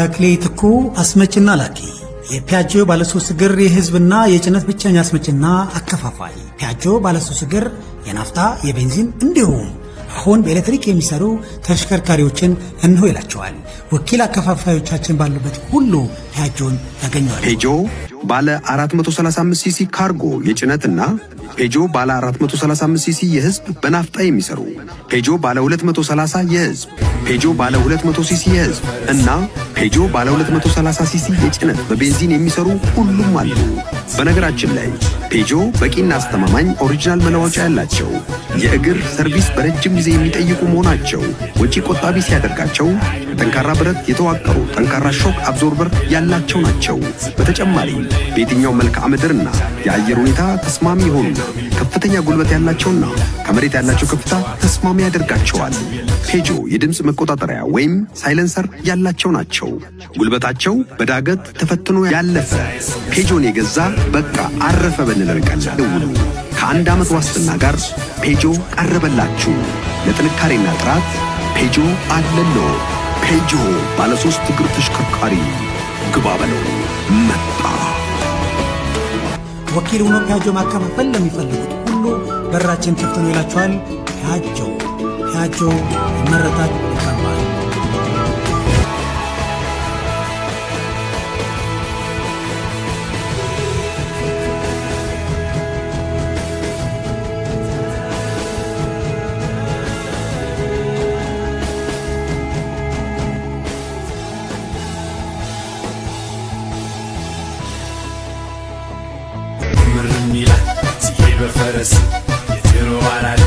ተክሌ ትኩ አስመጭና ላኪ፣ የፒያጆ ባለሶስት እግር የህዝብና የጭነት ብቸኛ አስመጭና አከፋፋይ። ፒያጆ ባለሶስት እግር የናፍታ፣ የቤንዚን እንዲሁም አሁን በኤሌክትሪክ የሚሰሩ ተሽከርካሪዎችን እነሆ ይላችኋል። ወኪል አከፋፋዮቻችን ባሉበት ሁሉ ፒያጆን ያገኟል። ፔጆ ባለ 435 ሲሲ ካርጎ የጭነትና ፔጆ ባለ 435 ሲሲ የህዝብ በናፍጣ የሚሰሩ፣ ፔጆ ባለ 230 የህዝብ፣ ፔጆ ባለ 200 ሲሲ የህዝብ እና ፔጆ ባለ 230 ሲሲ የጭነት በቤንዚን የሚሰሩ ሁሉም አሉ። በነገራችን ላይ ፔጆ በቂና አስተማማኝ original መለዋወጫ ያላቸው፣ የእግር service በረጅም ጊዜ የሚጠይቁ መሆናቸው ወጪ ቆጣቢ ሲያደርጋቸው በጠንካራ ብረት የተዋቀሩ ጠንካራ shock absorber ያላቸው ናቸው። በተጨማሪም በየትኛው መልክዓ ምድርና የአየር ሁኔታ ተስማሚ የሆኑና ከፍተኛ ጉልበት ያላቸውና ከመሬት ያላቸው ከፍታ ተስማሚ ያደርጋቸዋል። ፔጆ የድምፅ መቆጣጠሪያ ወይም silencer ያላቸው ናቸው። ጉልበታቸው በዳገት ተፈትኖ ያለፈ፣ ፔጆን የገዛ በቃ አረፈ ብንለው ይቀላል። ደውሉ። ከ1 ዓመት ዋስትና ጋር ፔጆ ቀረበላችሁ። ለጥንካሬና ጥራት ፔጆ አለሎ። ፔጆ ባለሶስት እግር ተሽከርካሪ፣ ግባ በለው መጣ። ወኪል ሆኖ ፒያጆ ማከፋፈል ለሚፈልጉት ሁሉ በራችን ክፍት ነው ይላችኋል። ፒያጆ፣ ፒያጆ ይመረታል፣ ይቀርባል። ምርም ይላል ሲሄድ በፈረስ የድሮ አራዳ።